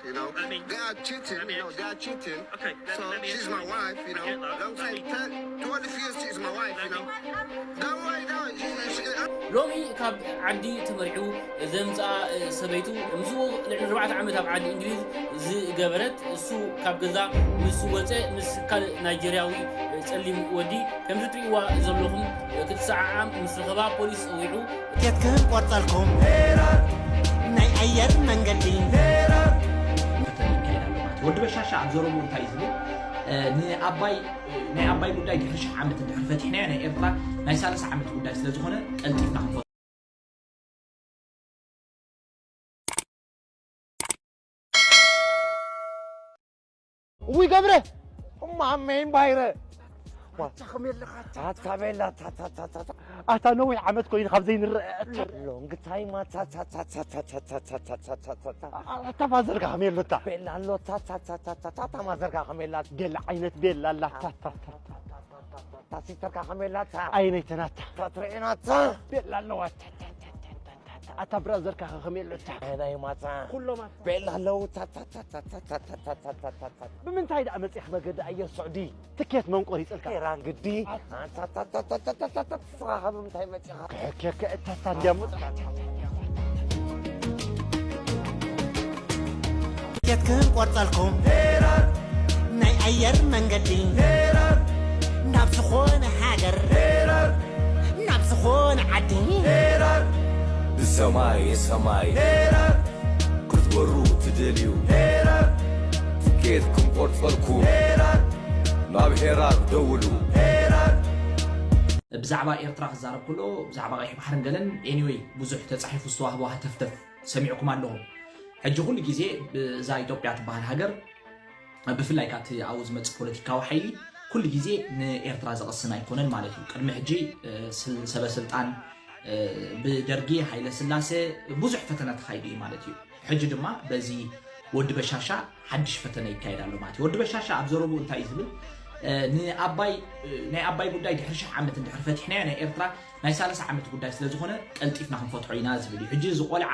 You know, I mean, they are cheating. I mean, you know, they are cheating. Okay, let, so let me she's my wife. You know, okay, love, long time, ten, twelve years she's my wife. You know, don't worry, don't. She, she, ሎሚ ካብ ዓዲ ተመሪዑ ዘምፅኣ ሰበይቱ ምስኡ ልዕሊ ኣርባዕተ ዓመት ኣብ ዓዲ እንግሊዝ ዝገበረት፣ እሱ ካብ ገዛ ምስ ወፀ ምስ ካልእ ናይጀርያዊ ጸሊም ወዲ ከምዚ ትርእይዋ ዘለኹም ክትሰዓዓም ምስ ረኸባ ፖሊስ ፀዊዑ። ትኬት ክንቆርፀልኩም ናይ ኣየር መንገዲ። ፈተነ ይካየድ ኣሎ ማለት እዩ። ወዲ በሻሻ ኣብ ዘረብኡ እንታይ እዩ ዝብል? ንኣባይ ናይ ኣባይ ጉዳይ ድሕሪ ሽሕ ዓመት እንድሕር ፈቲሕናዮ ናይ ኤርትራ ናይ ሰላሳ ዓመት ጉዳይ ስለዝኾነ ቀልጢፍና ክንፈትሖ። እውይ ገብረ እማመይን ባይረ ዋታ ከመይ ኣለኻ ኣታ ቤላ ኣታ ነዊሕ ዓመት ኮይኑ ካብ ዘይንረአ ሎንግ ታይም ኣታ ፋዘርካ ከመይ ኣሎ ኣታ ቤላ ኣሎ ኣታ ማዘርካ ከመይ ኣላ ገለ ዓይነት ቤላ ኣላ ኣታ ሲስተርካ ከመይ ኣላ ኣታ ዓይነይ ተናታ ትርእናታ ቤላ ኣለዋ ኣታ ኣታ ብራዘርካ ከ ከመይ ኣሎ ኣታ ናይ ማታ ኩሎም ኣታ ቤላ ኣለዉ ኣታ ብምንታይ ደኣ መጺእኺ መገዲ ኣየር ስዑዲ ትኬት መን ቆሪጽልካ? ቴራን ግዲ ኣታ ኣታ ኣታ ኣታ ኣታ ኣታ ኣታ ንስኻ ካብ ምንታይ መጺእኻ? ክሕከከ እታ ኣታ እንድያ ምጥራ ትኬት ክንቆርጸልኩም ናይ ኣየር መንገዲ ናብ ዝኾነ ሃገር ናብ ዝኾነ ዓዲ ብሰማይ ሰማይ ክትበሩ ትደልዩ ትኬት ክንቆርጸልኩም ናብ ሄራር ደውሉ። ብዛዕባ ኤርትራ ክዛረብ ከሎ ብዛዕባ ቀይሕ ባሕርን ገለን anyway ብዙሕ ተጻሒፉ ዝተዋህቦ ሃተፍተፍ ሰሚዕኩም ኣለኹም። ሕጂ ኩሉ ግዜ ብዛ ኢትዮጵያ ትበሃል ሃገር ብፍላይ ካብቲ ኣብኡ ዝመጽእ ፖለቲካዊ ሓይሊ ኩሉ ግዜ ንኤርትራ ዘቐስን ኣይኮነን ማለት እዩ። ቅድሚ ሕጂ ሰበ ስልጣን ብደርጊ ሃይለ ስላሴ ብዙሕ ፈተነ ተኻይዱ እዩ ማለት እዩ። ሕጂ ድማ በዚ ወዲ በሻሻ ሓድሽ ፈተነ ይካየድ ኣሎ ማለት እዩ። ወዲ በሻሻ ኣብ ዘረብኡ እንታይ እዩ ዝብል? ንኣባይ ናይ ኣባይ ጉዳይ ድሕሪ ሽሕ ዓመት እንድሕር ፈቲሕናዮ ናይ ኤርትራ ናይ ሰላሳ ዓመት ጉዳይ ስለዝኾነ ቀልጢፍና ክንፈትሖ ኢና ዝብል እዩ። ሕጂ እዚ ቆልዓ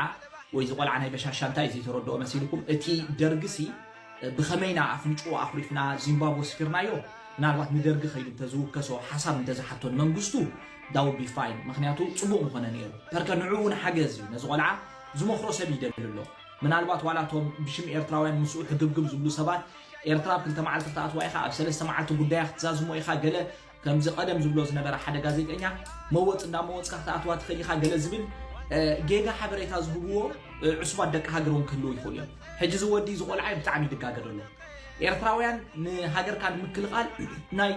ወይ እዚ ቆልዓ ናይ በሻሻ እንታይ እዩ ዘይተረድኦ መሲልኩም? እቲ ደርግሲ ብኸመይና ኣፍንጭኡ ኣኹሪፍና ዚምባብወ ስፊርናዮ ምናልባት ንደርጊ ከይዱ እንተዝውከሶ ሓሳብ እንተዝሓቶ ንመንግስቱ that would be fine ምኽንያቱ ፅቡቕ ምኾነ ነይሩ ፐርከ ንዑ እውን ሓገዝ እዩ ነዚ ቆልዓ ዝመኽሮ ሰብ ይደሊ ኣሎ ምናልባት ዋላ እቶም ብሽም ኤርትራውያን ምስኡ ሕግብግብ ዝብሉ ሰባት ኤርትራ ኣብ ክልተ መዓልቲ ክትኣትዋ ኢኻ ኣብ ሰለስተ መዓልቲ ጉዳያ ክትዛዝሞ ኢኻ ገለ ከምዚ ቀደም ዝብሎ ዝነበረ ሓደ ጋዜጠኛ መወፅ እንዳመወፅካ ክትኣትዋ ትኽእል ኢኻ ገለ ዝብል ጌጋ ሓበሬታ ዝህብዎ ዕሱባት ደቂ ሃገር እውን ክህልው ይኽእሉ እዮም ሕጂ እዚ ወዲ እዚ ቆልዓይ ብጣዕሚ ይድጋገ ዘሎ ኤርትራውያን ንሃገርካ ንምክልኻል ናይ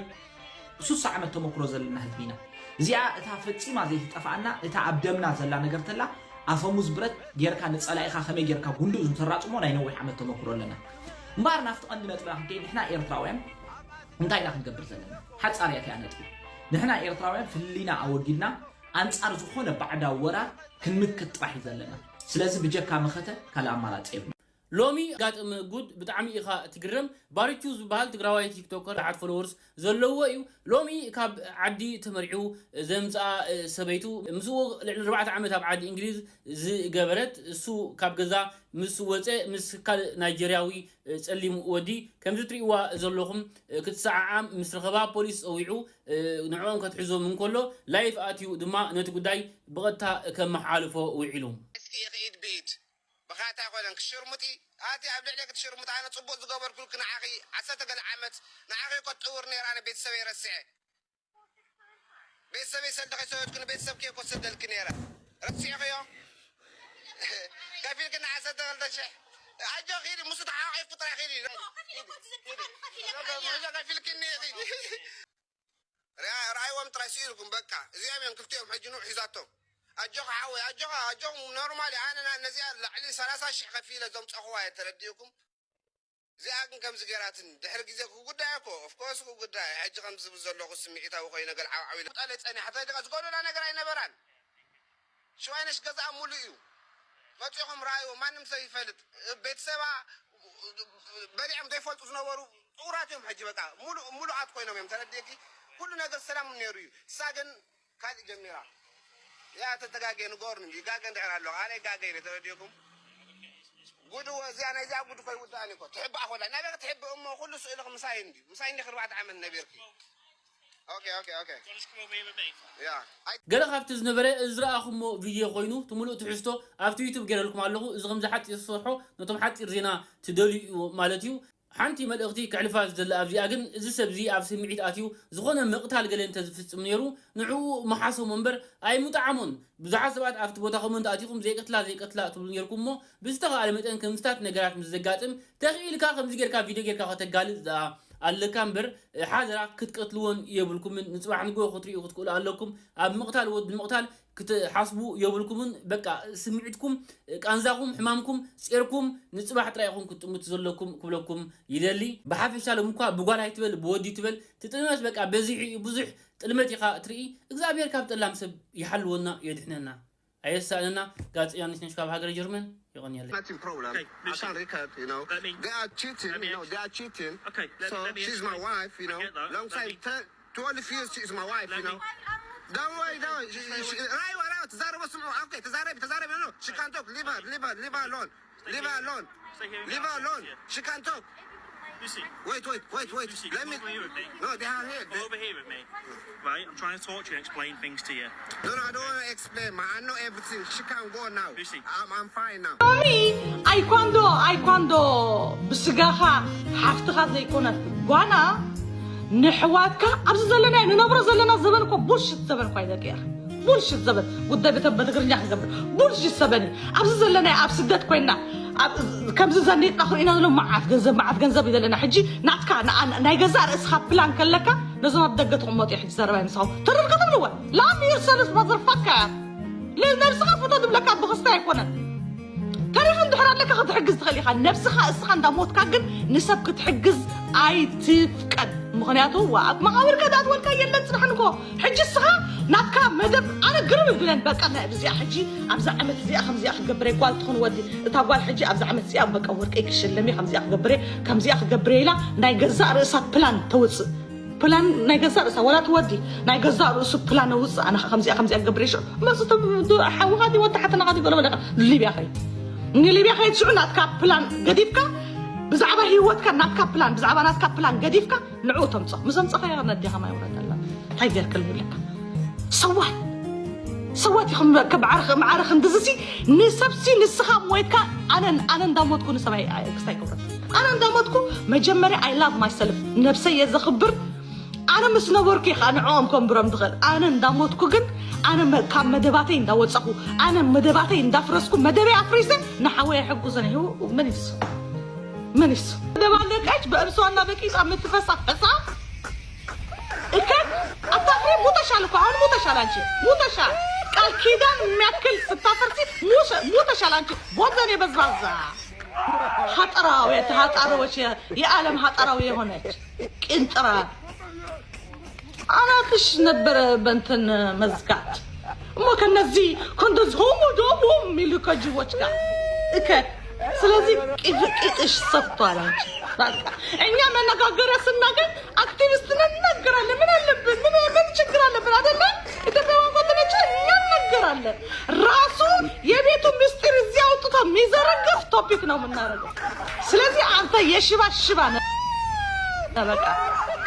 ሱሳ ዓመት ተመክሮ ዘለና ህዝቢ ኢና እዚኣ እታ ፈፂማ ዘይትጠፍኣና እታ ኣብ ደምና ዘላ ነገር ተላ ኣፈሙዝ ብረት ጌርካ ንፀላኢኻ ከመይ ጌርካ ጉንዲ እዝኑ ተራፅሞ ናይ ነዊሕ ዓመት ተመክሮ ኣለና እምበኣር ናብቲ ቀንዲ ነጥብና ክንከይድ ንሕና ኤርትራውያን እንታይ ኢና ክንገብር ዘለና ሓፃር እያ እቲኣ ነጥቢ ንሕና ኤርትራውያን ፍልልይና ኣወጊድና ኣንፃር ዝኾነ ባዕዳዊ ወራር ክንምክት ጥራሕ እዩ ዘለና ስለዚ ብጀካ መኸተ ካልእ ኣማራፂ የብልና ሎሚ ጋጥም ጉድ ብጣዕሚ ኢኻ ትግረም ባሪቹ ዝበሃል ትግራዋይ ቲክቶከር ዓት ፎሎወርስ ዘለዎ እዩ ሎሚ ካብ ዓዲ ተመሪዑ ዘምፅኣ ሰበይቱ ምስኡ ልዕሊ ኣርባዕተ ዓመት ኣብ ዓዲ እንግሊዝ ዝገበረት እሱ ካብ ገዛ ምስ ወፀ ምስ ካልእ ናይጀርያዊ ፀሊም ወዲ ከምዚ ትርእይዋ ዘለኹም ክትሰዓዓም ምስ ረኸባ ፖሊስ ፀዊዑ ንዕኦም ከትሕዞም እንከሎ ላይፍ ኣትዩ ድማ ነቲ ጉዳይ ብቐጥታ ከመሓላልፎ ውዒሉ። እስኪ ኢኺ ኢድ ብኢድ ብኻታ ኣይኮነን ክሽርሙጢ ኣቲ ኣብ ልዕሊ ክትሽርሙጥ ኣነ ፅቡቅ ዝገበርኩልክ ንዓኺ ዓሰርተ ገለ ዓመት ንዓኺ እኮ ትጥውር ነይር ኣነ ቤተሰበይ ረሲዐ ቤተሰበይ ሰልዲ ከይሰበትኩ ንቤተሰብኪ እኮ ሰደልኪ ነይረ ረሲዕኽዮ ከፊልክኒ ዓሰርተ ክልተ ሽሕ ኣጆ ኺዲ ምስኡ ተሓቋቂፍኩ ጥራይ ኺዲ ከፊልክኒ ኢኺ ረኣይዎም ጥራይ ስኢልኩም በቃ እዚኦም እዮም ክልቲኦም ሕጂ ንዑ ሒዛቶም ኣጆኻ ሓወይ ኣጆኻ ኣጆኹም ኖርማል እዩ ኣነ ነዚኣ ላዕሊ ሰላሳ ሽሕ ከፊለ ዘምፀኽዋ እየ ተረዲእኩም እዚኣ ግን ከምዚ ገይራትኒ ድሕሪ ግዜ ክጉዳይ እኮ ኦፍኮርስ ክጉዳይ ሕጂ ከምዚ ዝብል ዘለኹ ስምዒታዊ ኮይነ ገልዓውዓው ኢለ ጠለ ፀኒሓ ተረዲእካ ዝጎደላ ነገር ኣይነበራን ሽዋይነሽ ገዛኣ ሙሉእ እዩ መፂኹም ረኣይዎ ማንም ሰብ ይፈልጥ ቤተሰባ በሊዖም ዘይፈልጡ ዝነበሩ ጥውራት እዮም ሕጂ በቃ ሙሉእ ሙሉኣት ኮይኖም እዮም ተረዲእኪ ኩሉ ነገር ሰላም ነይሩ እዩ እሳ ግን ካልእ ጀሚራ ያ ተተጋገየ ንገርኒ ይጋገ እንድሕር ኣለኹ ኣነ ይጋገ ኢለ ተረዲእኩም ጉድ እወ፣ እዚኣ ናይ እዚኣ ጉድ እኮ ይውዳእን እኮ። ትሕባእ ኮላ። ናበይ ክትሕብእ እሞ? ኩሉ ስእልኺ ምሳይ እንድዩ። ምሳይ እንዲኺ ኣርባዕተ ዓመት ነቢርኪ። ኦኬ፣ ኦኬ፣ ኦኬ። ያ። ኣይ፣ ገለ ካብቲ ዝነበረ ዝረኣኹሞ ቪድዮ ኮይኑ፣ እቲ ሙሉእ ትሕዝቶ ኣብቲ ዩቱብ ገይረልኩም ኣለኹ። እዚ ከምዚ ሓጺር ዝሰርሖ ነቶም ሓጺር ዜና ትደልዩ ማለት እዩ። ሓንቲ መልእኽቲ ከሕልፋ ዝደሊ ኣብዚኣ ግን፣ እዚ ሰብ እዚ ኣብ ስምዒት ኣትዩ ዝኾነ ምቕታል ገለ እንተዝፍጽም ነይሩ፣ ንዕኡ ምሓሰሞ እምበር ኣይምጠዓሞን። ብዙሓት ሰባት ኣብቲ ቦታ ኮመንት ኣቲኹም ዘይቀትላ ዘይቀትላ ትብሉ ነይርኩም እሞ፣ ብዝተኻእለ መጠን ከምዚታት ነገራት ምስ ዘጋጥም፣ ተኽኢልካ ከምዚ ጌርካ ቪድዮ ጌርካ ከተጋልጽ ደኣ ኣለካ እምበር፣ ሓደራ ክትቀትልዎን የብልኩምን። ንጽባሕ ንግሆ ክትርእዩ ክትክእሉ ኣለኩም። ኣብ ምቕታል ወዲ ምቕታል ክትሓስቡ የብልኩምን። በቃ ስምዒትኩም፣ ቃንዛኹም፣ ሕማምኩም ጼርኩም ንጽባሕ ጥራይ ኢኹም ክትጥምቱ ዘለኩም ክብለኩም ይደሊ። ብሓፈሻ ሎም እኳ ብጓል ኣይትበል ብወዲ ትበል ትጥመት በቃ በዚሑ እዩ ብዙሕ ጥልመት ኢኻ ትርኢ። እግዚኣብሔር ካብ ጠላም ሰብ ይሓልወና የድሕነና ኣየሳእነና። ጋዜጠኛ ነሽነሽ ካብ ሃገረ ጀርመን። የቐንየለይ። Nothing problem. Okay, I listen. Can't record, you know. Let me- They are cheating, let me you know. ex- They are cheating. Okay, let- So let me she's explain. My wife, you I know. Get that. Long Let time, me- te- twelve years she's my wife, Let you know. Me- Don't worry, don't. She, she, right, right, right. Tazara was okay. Tazara, Tazara, no, no. She can't talk. Leave her, leave her, leave her alone. Leave her alone. Leave her alone. She can't talk. Wait, wait, wait, wait. Let me. No, they are here. They- Over here with me. Right, I'm trying to talk to you and explain things to you. No, no, I don't want to explain, man. I know everything. She can go now. Lucy. I'm, I'm fine now. ሚ ኣይኳንዶ ኣይኳንዶ ብስጋኻ ሓፍትኻ ዘይኮነት ጓና ንሕዋትካ ኣብዚ ዘለና ንነብሮ ዘለና ዘበን እኮ ቡልሽት ዘበን እኳ እዩ ደቂ ቡልሽት ዘበን ጉዳይ ቤተ ቤተግርኛ ክገብር ቡልሽት ዘበን እዩ። ኣብዚ ዘለና ኣብ ስደት ኮይና ከምዚ ዘኒጥና ክርእና ዘሎ መዓት ገንዘብ መዓት ገንዘብ እዩ ዘለና። ሕጂ ናትካ ናይ ገዛእ ርእስኻ ፕላን ከለካ ነዞም ኣብ ደገ ትቕመጡ ሕጂ ዘረባይ ምሳኹም ተረርገ ትብልወ ላም ይርሰልስ ማዘርፋካ ነብስኻ ፍቶ ትብለካ ብኽስታይ ኣይኮነን። ታሪኽ እንድሕር ኣለካ ክትሕግዝ ትኽእል ኢኻ። ነብስኻ እስኻ እንዳሞትካ ግን ንሰብ ክትሕግዝ ኣይትፍቀድ። ምኽንያቱ ኣብ መቓብር ከዳት ወልካ የለን ጽባሕ ንግሆ። ሕጂ እስኻ ናትካ መደብ ኣነ ግርም ይብለን። በቃ ናይ ኣብዚኣ ሕጂ ኣብዛ ዓመት እዚኣ ከምዚኣ ክገብር እየ ጓል ትኹን ወዲ እታ ጓል ሕጂ ኣብዛ ዓመት እዚኣ በቃ ወርቀይ ክሽለም እየ ከምዚኣ ክገብር እየ ከምዚኣ ክገብር እየ ኢላ ናይ ገዛእ ርእሳ ፕላን ተውጽእ። ፕላን ናይ ገዛእ ርእሳ ዋላ ትወዲ ናይ ገዛእ ርእሱ ፕላን ኣውፅእ ኣነ ከምዚኣ ከምዚኣ ክገብር ሽዑ መፅቶም ሓውኻ ዲ ወዲ ሓትናኻ ዲ ገለ በለካ ሊብያ ኸይድ ንሊብያ ኸይድ ሽዑ ናትካ ፕላን ገዲፍካ ብዛዕባ ህይወትካ ናትካ ፕላን ብዛዕባ ናትካ ፕላን ገዲፍካ ንዑ ተምፅኦ ምስ ኣምፀኻዮ ነዲኻ ማይ ውረድ ኣላ እንታይ ገርክል ይብለካ ሰዋት ሰዋት ኢኹም መዓረ ክንድዝሲ ንሰብሲ ንስኻ ሞይትካ ኣነ ኣነ እንዳሞትኩ ንሰብ ክስታይ ክብረት ኣነ እንዳሞትኩ መጀመርያ I love myself ነብሰይ እየ ዘኽብር ኣነ ምስ ነበርኩ ኢኻ ንዕኦም ከንብሮም ትኽእል ኣነ እንዳሞትኩ ግን ኣነ ካብ መደባተይ እንዳወፃኹ ኣነ መደባተይ እንዳፍረስኩ መደበይ ኣፍሪሰ ንሓወይ ሕጉሰን ይሁ መን ይሱ መን ይሱ ደባለቀች በእርሷና በቂጣ የምትፈሳ ፈሳ እከ አታፍሪ ሙተሻል እኮ አሁን ሙተሻል አንቺ ሙተሻል ቃል ኪዳን የሚያክል ስታፈርሲ ሙተሻል አንቺ ቦዘኔ በዝባዛ ሀጠራው ሀጠራዎች የዓለም ሀጠራው የሆነች ቂንጥራ አናትሽ ነበረ በንትን መዝጋት እሞ ከነዚህ ከእንደዚህ ሆሞ ዶሞ የሚሉ ከጅቦች ጋር እከ ስለዚህ ቂጥሽ ሰፍቷል። አንቺ በቃ እኛ መነጋገሪያ ስናገኝ አክቲቪስት ነን እናገራለን። ምን አለብን? ምን ምን ችግር አለብን አይደለ? ኢትዮጵያ ወገኖች እናገራለን። ራሱ የቤቱ ምስጢር እዚህ አውጥቶ የሚዘረግፍ ቶፒክ ነው የምናደርገው። ስለዚህ አንተ የሽባ ሽባ ነህ። በቃ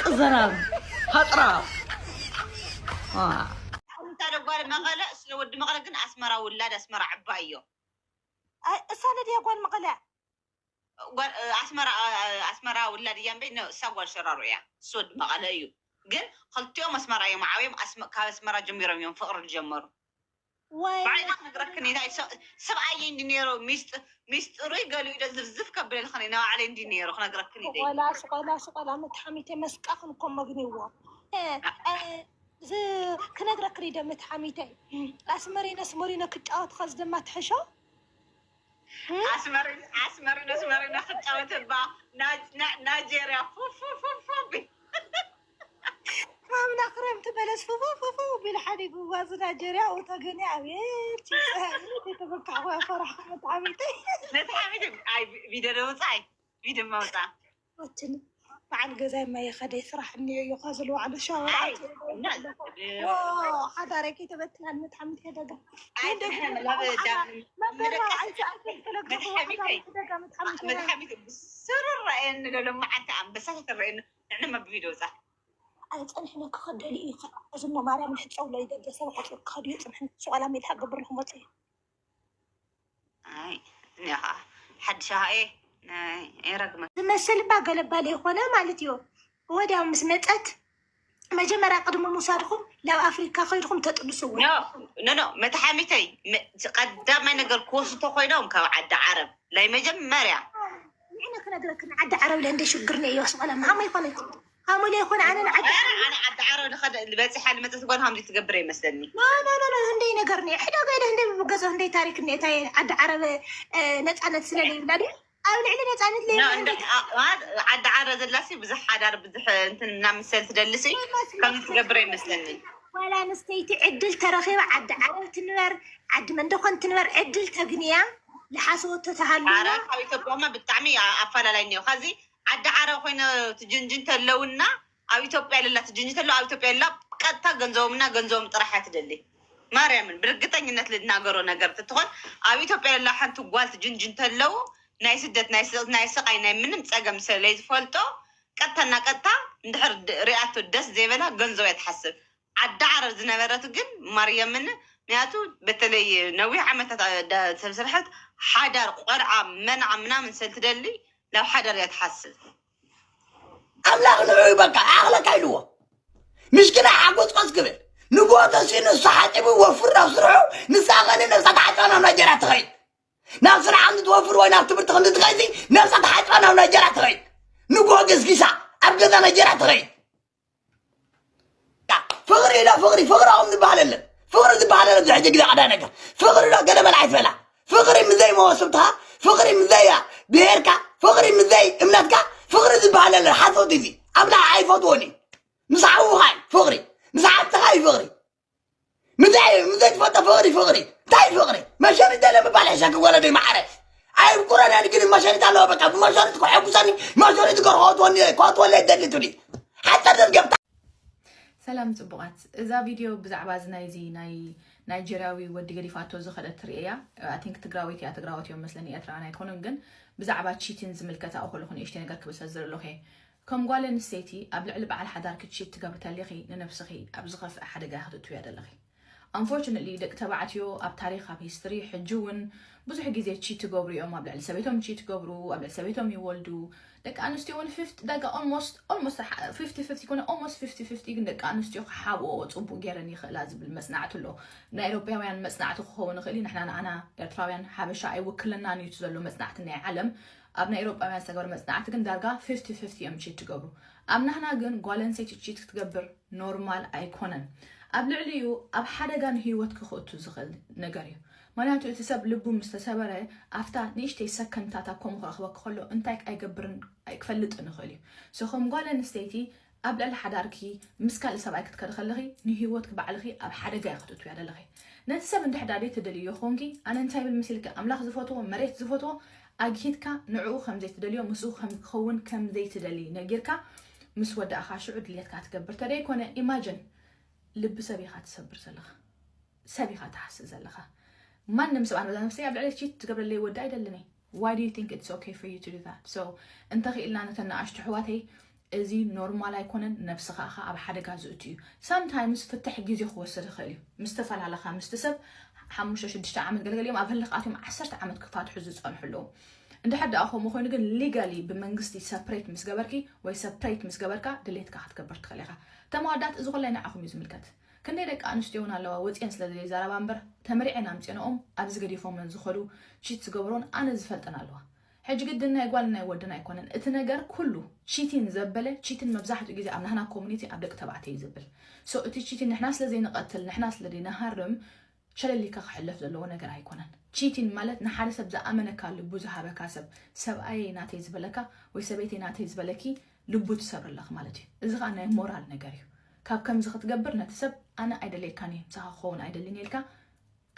ቅዘና ፈጥራ እንታ ደጓል መቐለ ስለ ወዲ መቐለ ግን ኣስመራ ውላድ ኣስመራ ዕባይ እዮ እሳ ነድያ ጓል መቐለ ኣስመራ ኣስመራ ውላድ እያ እምበይ እሳ ጓል ሸራሮ እያ እሱ ወዲ መቐለ እዩ ግን ክልቲኦም ኣስመራ እዮም ዓብዮም ካብ ኣስመራ ጀሚሮም እዮም ፍቅሪ ዝጀመሩ ወይ ባዕለ ክነግረክን ኢና ሰብኣየ እንዲ ነይሩ ሚስጥሩ ገሊኡ ኢለ ዝርዝፍ ከብለልኽን ኢና ባዕለ እንዲ ነይሩ ክነግረክን ኢለ ቆላ ስቆላ ስቆላ መትሓሚተ መስቃኽን እኮ መግኒዎ ክነግረክን ኢደ መትሓሚተይ ኣስመሪነ ኣስመሪነ ክጫወት ኸዚ ድማ ትሕሾ ኣስመሪነ ኣስመሪነ ክጫወት እባ ናይጀርያ ፉፉፉፉ ኣምና ክረምቲ በለስ ፍፉ ፍፉ ቢሉ ሓዲጉዋ እዚ ናይጀርያ ኡ ተገኒ ኣቤት ተበካዕኩ ፈራሕኩ መጣዕሚተይ ነቲ ሓሚድ ኣይ ቪድዮ ደውፃይ ቪድዮ ማውፃ ኣትን በዓል ገዛይ ማየ ከደይ ስራሕ እኒኦ እዩ ካ ዝልዋዕሉ ሻወር ኣይ፣ ኣትየ እና፣ ኣለኹ። እ፣ ዎ፣ ሓዳረይ ከይተበትላኒ ተሓምት ከደጋ ኣይ፣ እንደገና ንሕና ላብ ሓዳ ዳ-፣ መበራ ምልቀስ ኣይተ ኣይተ ተለግኹ መድሓሚተይ፣ ሓዳረይ ከይተደጋ ምትሓምት ከደጋ መድሓሚተይ ብስሩር ረኣየኒ ሎ፣ ሎማዓንቲ ኣንበሳታት ረኣየኒ። ንዕነ መብቪዶ ፃ ኣይፀንሕነ ክኸደሉ እዩ። ከዚ እሞ ማርያም ንሕፀው ለይደገሰ ቆፅሩ ክኸዱ እዩ። ፅንሕነ ሱቓላ ሜልካ ገብር ንክመፁ እዩ። ኣይ፣ እኒኻ ሓድሻ ኸኣ፣ ናይ ኤረግመ ዝመስል እባ ገለባለ ይኾነ ማለት እዩ። ወዲያው ምስ መፀት መጀመርያ ቅድሚ ምውሳድኹም ናብ ኣፍሪካ ከይድኹም ተጥንስዎ። ኖ ኖ ኖ፣ መታሓሚተይ፣ መ-፣ ቀዳማይ ነገር ክወስቶ ኮይኖም ካብ ዓዲ ዓረብ ናይ መጀመርያ። ንዕነ ክነግረክን ዓዲ ዓረብ ለእንደ ሽግር ነዮ ስቆላ ማማ ይኾነት ሃሙለ ይኾነ ኣነ ንዓዲ ኣነ ኣነ ዓዲ ዓረብ ንኸደ በፂሓ ልመፀት ጓል ሃምዚ ትገብር ይመስለኒ። ኖ ኖ ኖ ኖ ህንደይ ነገር ነዮ ሕዶ ገለ ህንደይ ብገዞ ህንደይ ታሪክ ነዮ እንታይ ዓዲ ዓረብ እ፣ ነፃነት ስለለይብላ ድዩ ኣብ ልዕሊ ነፃነት ኖ፣ ለይብላ እንደ-፣ አ-፣ አ-፣ ዓዲ ዓረ ዘላሲ ብዙሕ ሓዳር ብዙሕ እንትን እናምሰል ትደልሲ ከም ትገብር ይመስለኒ። ጓል ኣንስተይቲ ዕድል ተረኺባ ዓዲ ዓረብ ትንበር ዓዲ መንደኾን ትንበር ዕድል ተግንያ ዝሓሰወቶ ተሃልዋ ኣረ ካብ ኢትዮጵያማ ብጣዕሚ ኣ-፣ ኣፈላላይ እኒኦ። ካዚ ዓዲ ዓረ ኮይነ ትጅንጅን ተለውና ኣብ ኢትዮጵያ ለላ ትጅንጅ ተለው ኣብ ኢትዮጵያ ለላ ቀጥታ ገንዘቦምና ገንዘቦም ጥራሕ እያ ትደሊ። ማርያምን ብርግጠኝነት ልናገሮ ነገር ትትኾን ኣብ ኢትዮጵያ ለላ ሓንቲ ጓል ትጅንጅን ተለው ናይ ስደት ናይ ስ-፣ ናይ ስቃይ ናይ ምንም ፀገም ስለይ ዝፈልጦ ቀጥታ እና ቀጥታ እንድሕር ድ-፣ ሪኣቶ ደስ ዘይበላ ገንዘብ እያ ትሓስብ። ዓዲ ዓረብ ዝነበረት ግን ማርያምን ምክንያቱ በተለይ ነዊሕ ዓመታት ኣ-፣ ዳ-፣ ሰብ ስርሐት ሓዳር ቆልዓ መናዓ ምናምን ሰልትደሊ ናብ ሓዳር እያ ትሓስብ። ኣምላኽ ንዑ በቃ ኣኽለካ ኢልዎ። ምሽኪና ሓጎስ ቆስ ክብል ንጎ ተሲኡ ንሱ ሓፂቡ ወፍር ናብ ስርሑ ንሳ ኸነ ነብሳ ተሓፅባ ናብ ናይጀርያ ትኸይድ። ናብ ስራሕ ከምዚ ትወፍር ወይ ናብ ትምህርቲ ከምዚ ትኸይድ ነብሳ ተሓፅባ ናብ ናይጀርያ ትኸይድ። ንጎ ገስጊሳ ኣብ ገዛ ናይጀርያ ትኸይድ። ፍቕሪ ኢሎ ፍቕሪ ፍቕሪ ከም ዝበሃል የለን። ፍቕሪ ዝበሃል የለን። ዝሕጂ ግዜ ቀዳ ነገር ፍቕሪ ዶ ገለ በላ ኣይትበላ። ፍቕሪ ምዘይ መወስብትኻ፣ ፍቕሪ ምዘይ ብሄርካ፣ ፍቕሪ ምዘይ እምነትካ ፍቕሪ ዝበሃል የለን። ሓሶት እዚ ኣምላኽ ኣይፈትዎን እዩ። ምስ ሓውኻ እዩ ፍቕሪ፣ ምስ ሓትኻ እዩ ፍቕሪ። ምዘይ ምዘይ ትፈቶ ፍቕሪ ፍቕሪ እንታይ ፍቕሪ መሸሪት የለ ምባል ሕሸኪ ወለደይ ማዕረ ኣይብቁረን ግን መሸሪት ኣለዎ በቃ ብመሸሪት ክሐጉሰኒ መሸሪት ገር ከወትወኒ ከወትወለ ይደሊ ትብሊ ሓፀር ደርገብታ ሰላም ፅቡቓት፣ እዛ ቪድዮ ብዛዕባ እዚ ናይዚ ናይ ናይጀርያዊ ወዲ ገዲፋቶ ዝኸደት ትርኢ እያ። ኣይ ቲንክ ትግራወይቲ እያ፣ ትግራወት እዮም መስለኒ፣ ኤርትራውያን ኣይኮኑን። ግን ብዛዕባ ቺቲን ዝምልከት ኣብኡ ከለኹ ንእሽተይ ነገር ክብል ስለ ዝደለኹ እየ። ከም ጓል ኣንስተይቲ ኣብ ልዕሊ በዓል ሓዳርኪ ቺት ትገብሪ ተሊኺ ንነብስኺ ኣብ ዝኸፍእ ሓደጋ ኢኺ ክትእትውያ ዘለኺ። Unfortunately ደቂ ተባዕትዮ ኣብ ታሪኽ ኣብ ሂስትሪ ሕጂ እውን ብዙሕ ግዜ ቺት ትገብሩ እዮም። ኣብ ልዕሊ ሰበይቶም ቺት ትገብሩ፣ ኣብ ልዕሊ ሰበይቶም ይወልዱ። ደቂ ኣንስትዮ እውን ፊፍቲ ዳጋ almost almost ፊፍቲ ፊፍቲ ኮነ almost ፊፍቲ ፊፍቲ ግን ደቂ ኣንስትዮ ክሓብኦ ፅቡቅ ገይረን ይኽእላ ዝብል መፅናዕቲ ኣሎ። ናይ ኤሮፓውያን መፅናዕቲ ክኸውን ይኽእል እዩ። ንሕና ንዓና ኤርትራውያን ሓበሻ ኣይውክለናን እዩ እቲ ዘሎ መፅናዕቲ ናይ ዓለም። ኣብ ናይ ኤሮፓውያን ዝተገብረ መፅናዕቲ ግን ዳርጋ ፊፍቲ ፊፍቲ እዮም ቺት ትገብሩ። ኣብ ናህና ግን ጓል ኣንስተይቲ ቺት ክትገብር ኖርማል ኣይኮነን። ኣብ ልዕሊኡ ኣብ ሓደጋ ንህይወት ክኽእቱ ዝኽእል ነገር እዩ። ምክንያቱ እቲ ሰብ ልቡ ምስ ተሰበረ ኣብታ ንእሽተይ ሰከንድታት ኣብ ከምኡ ክረኽበኪ ከሎ እንታይ ኣይገብርን ኣይክፈልጥን ይኽእል እዩ። So ከም ጓል ኣንስተይቲ ኣብ ልዕሊ ሓዳርኪ ምስ ካልእ ሰብኣይ ክትከዲ ከለኺ ንህይወትኪ ባዕልኺ ኣብ ሓደጋ እያ ክትእትውያ ዘለኺ። ነቲ ሰብ እንድሕር ዳኣ ደይ ትደልዮ ኮንኪ ኣነ እንታይ ብል መሲልኪ ኣምላኽ ዝፈትዎ መሬት ዝፈትዎ ኣግሂድካ ንዕኡ ከም ዘይትደልዮ ምስኡ ከም ክኸውን ከም ዘይትደሊ ነጊርካ ምስ ወዳእኻ ሽዑ ድልየትካ ትገብር ተደይኮነ ኢማጅን ልቢ ሰብ ኢኻ ትሰብር ዘለኻ ሰብ ኢኻ ትሓስእ ዘለኻ ማንም ሰብ ኣነ በዛ ነብሰይ ኣብ ልዕሊ ቺት ትገብረለይ ወዲ ኣይደልን እየ why do you think it's okay for you to do that so እንተኽኢልና ነተን ንኣሽቱ ኣሕዋተይ እዚ ኖርማል ኣይኮነን ነብስኻ ኢኻ ኣብ ሓደጋ ዝእቱ እዩ sometimes ፍትሕ ግዜ ክወስድ ይኽእል እዩ ምስ ተፈላለኻ ምስቲ ሰብ ሓሙሽተ ሽዱሽተ ዓመት ገለገሊኦም ኣብ ህልኽ ኣትዮም ዓሰርተ ዓመት ክፋትሑ ዝፀንሑ ኣለዉ እንድሕር ደኣ ከምኡ ኮይኑ ግን legally ብመንግስቲ separate ምስ ገበርኪ ወይ separate ምስ ገበርካ ድሌትካ ክትገብር ትኽእል ኢኻ ተማወዳት እዚ ኩላይ ንዓኹም እዩ ዝምልከት ክንደይ ደቂ ኣንስትዮ እውን ኣለዋ ወፅየን ስለ ዘይዛረባ እምበር ተመሪዐን ኣምፅየንኦም ኣብዚ ገዲፎመን ዝኸዱ ቺት ዝገብሮን ኣነ ዝፈልጠን ኣለዋ ሕጂ ግድን ናይ ጓልን ናይ ወድን ኣይኮነን እቲ ነገር ኩሉ ቺቲን ዘበለ ቺቲን መብዛሕትኡ ግዜ ኣብ ናህና community ኣብ ደቂ ተባዕትዮ እዩ ዘብል so እቲ ቺቲን ንሕና ስለ ዘይንቐትል ንሕና ስለ ዘይንሃርም ሸለሊካ ክሕለፍ ዘለዎ ነገር ኣይኮነን ቺቲን ማለት ንሓደ ሰብ ዝኣመነካ ልቡ ዝሃበካ ሰብ ሰብኣየይ ናተይ ዝበለካ ወይ ሰበይተይ ናተይ ዝበለኪ ልቡ ትሰብርለኽ ማለት እዩ እዚ ከዓ ናይ ሞራል ነገር እዩ ካብ ከምዚ ክትገብር ነቲ ሰብ ኣነ ኣይደልየካን እየ ምሳኻ ክኸውን ኣይደልን ኢልካ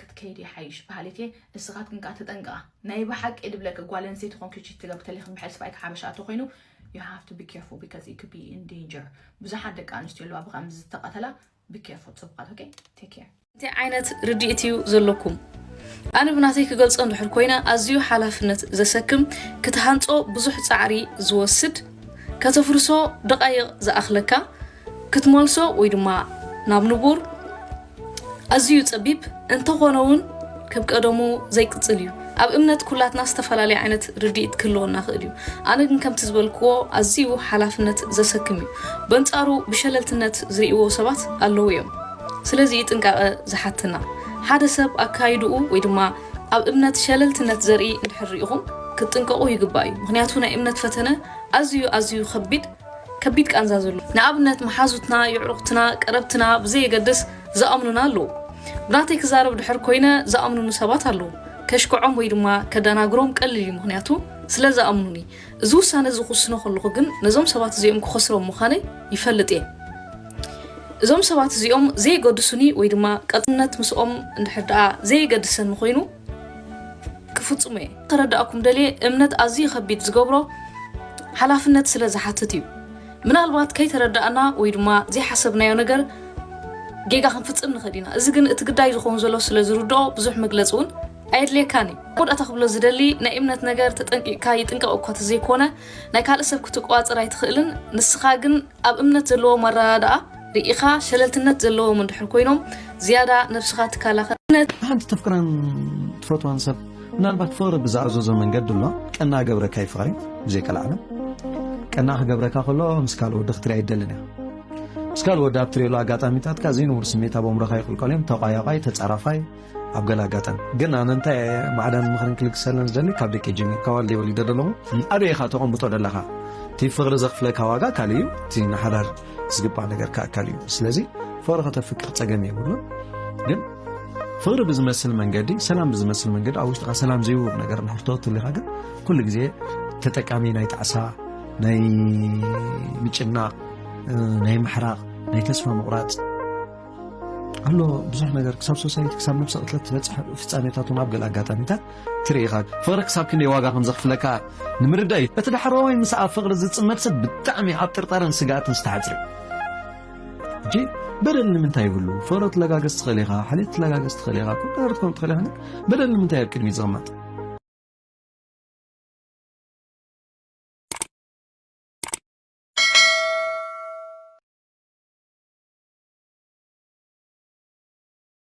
ክትከይድ ይሓይሽ በሃሊት እየ እስኻትክን ከዓ ተጠንቀቓ ናይ ብሓቂ ድብለኪ ጓል ኣንስተይቲ ኮንኪ ቺት ትገብር ተሊኺ ብሕልፊ ኣይካ ሓበሻ እንተኮይኑ you have to be careful because it could be in danger. ብዙሓት ደቂ ኣንስትዮ ኣለዋ ብከምዚ ዝተቐተላ። Be careful ጽቡቓት። Okay, take care. እንታይ ዓይነት ርድኢት እዩ ዘለኩም? ኣነ ብናተይ ክገልጾ እንድሕር ኮይነ ኣዝዩ ሓላፍነት ዘሰክም፣ ክትሃንጾ ብዙሕ ጻዕሪ ዝወስድ፣ ከተፍርሶ ደቓይቕ ዝኣኽለካ፣ ክትመልሶ ወይ ድማ ናብ ንቡር ኣዝዩ ጸቢብ እንተኾነ እውን ከም ቀደሙ ዘይቅጽል እዩ። ኣብ እምነት ኩላትና ዝተፈላለየ ዓይነት ርድኢት ክህልወና ክእል እዩ። ኣነ ግን ከምቲ ዝበልክዎ ኣዝዩ ሓላፍነት ዘሰክም እዩ። በንጻሩ ብሸለልትነት ዝርእይዎ ሰባት ኣለዉ እዮም። ስለዚ ጥንቃቐ ዝሓትና ሓደ ሰብ ኣካይድኡ ወይ ድማ ኣብ እምነት ሸለልትነት ዘርኢ እንድሕር ርኢኹም ክትጥንቀቑ ይግባእ እዩ። ምክንያቱ ናይ እምነት ፈተነ ኣዝዩ ኣዝዩ ከቢድ ከቢድ ቃንዛ ዘሎ። ንኣብነት መሓዙትና፣ የዕሩኽትና፣ ቀረብትና ብዘየገድስ ዝኣምኑና ኣለዉ። ብናተይ ክዛረብ ድሕር ኮይነ ዝኣምኑኒ ሰባት ኣለዉ። ከሽክዖም ወይ ድማ ከደናግሮም ቀሊል እዩ፣ ምክንያቱ ስለ ዝኣምኑኒ። እዚ ውሳነ እዚ ክውስኖ ከለኹ ግን ነዞም ሰባት እዚኦም ክኸስሮም ምዃነይ ይፈልጥ እየ። እዞም ሰባት እዚኦም ዘየገድሱኒ ወይ ድማ ቀጽነት ምስኦም እንድሕር ደኣ ዘየገድሰኒ ኮይኑ ክፍጽሙ እየ። ተረዳእኩም ደልየ እምነት ኣዝዩ ከቢድ ዝገብሮ ሓላፍነት ስለ ዝሓትት እዩ። ምናልባት ከይተረዳእና ወይ ድማ ዘይሓሰብናዮ ነገር ጌጋ ክንፍጽም ንኽእል ኢና። እዚ ግን እቲ ግዳይ ዝኸውን ዘሎ ስለ ዝርድኦ ብዙሕ መግለጺ እውን ኣየድልየካን እዩ። መወዳእታ ክብሎ ዝደሊ ናይ እምነት ነገር ተጠንቂቕካ ይጥንቀቕ እኳ ተዘይኮነ ናይ ካልእ ሰብ ክትቆጻጸር ኣይትኽእልን። ንስኻ ግን ኣብ እምነት ዘለዎም ኣረዳድኣ ርኢኻ ሸለልትነት ዘለዎም እንድሕር ኮይኖም ዝያዳ ነብስኻ ትከላኸል። እምነት ሓንቲ ተፍቅራን ትፈትዋን ሰብ ምናልባት ፍቕሪ ብዝኣዘዞ መንገዲ ኣሎ። ቀና ገብረካ እዩ ፍቕሪ ብዘይቀልዓለም። ቀና ክገብረካ ከሎ ምስ ካልእ ወዲ ክትሪኣ ኣይደልን እያ። ምስ ካልእ ወዲ ኣብ ትሪእሉ ኣጋጣሚታትካ ዘይንቡር ስሜት ኣብ ኣእምሮኻ ይቕልቀሉ እዮም። ተቋያቋይ፣ ተጻራፋይ፣ ኣብ ገለ ኣጋጣሚ ግን ኣነ እንታይ እየ ማዕዳን ምኽርን ክልግሰለን ዝደሊ ካብ ደቂ ጅሚ ካብ ዋልደ ወሊደ ደለኹ ኣበይ ኢኻ ተቐምጦ ደለኻ እቲ ፍቕሪ ዘኽፍለካ ዋጋ ካልእ እዩ እቲ ንሓዳር ዝግባእ ነገር ከዓ ካልእ እዩ ስለዚ ፍቕሪ ከተፍቅር ጸገም የብሉን ግን ፍቕሪ ብዝመስል መንገዲ ሰላም ብዝመስል መንገዲ ኣብ ውሽጥኻ ሰላም ዘይህብ ነገር እንድሕር ተወትሉ ኢኻ ግን ኩሉ ግዜ ተጠቃሚ ናይ ጣዕሳ ናይ ምጭናቕ ናይ ምሕራቕ ናይ ተስፋ ምቑራፅ ኣሎ ብዙሕ ነገር ክሳብ ሶሳይቲ ክሳብ ነብሰ ቅትለት ትበፅሕ ፍፃሜታት እውን ኣብ ገለ ኣጋጣሚታት ትርኢ ኢኻ ፍቕሪ ክሳብ ክንደይ ዋጋ ከም ዘኽፍለካ ንምርዳእ እዩ እቲ ዳሕረዋይ ምስ ኣብ ፍቕሪ ዝፅመድ ሰብ ብጣዕሚ ኣብ ጥርጣረን ስግኣትን ዝተሓፅረ እዩ ሕጂ በደል ንምንታይ ይህሉ ፍቕሪ ትለጋገስ ትኽእል ኢኻ ሓልዮት ትለጋገስ ትኽእል ኢኻ ኩሉ ነገር ትከውን ትኽእል ኢኻ በደል ንምንታይ ኣብ ቅድሚት ዝቕመጥ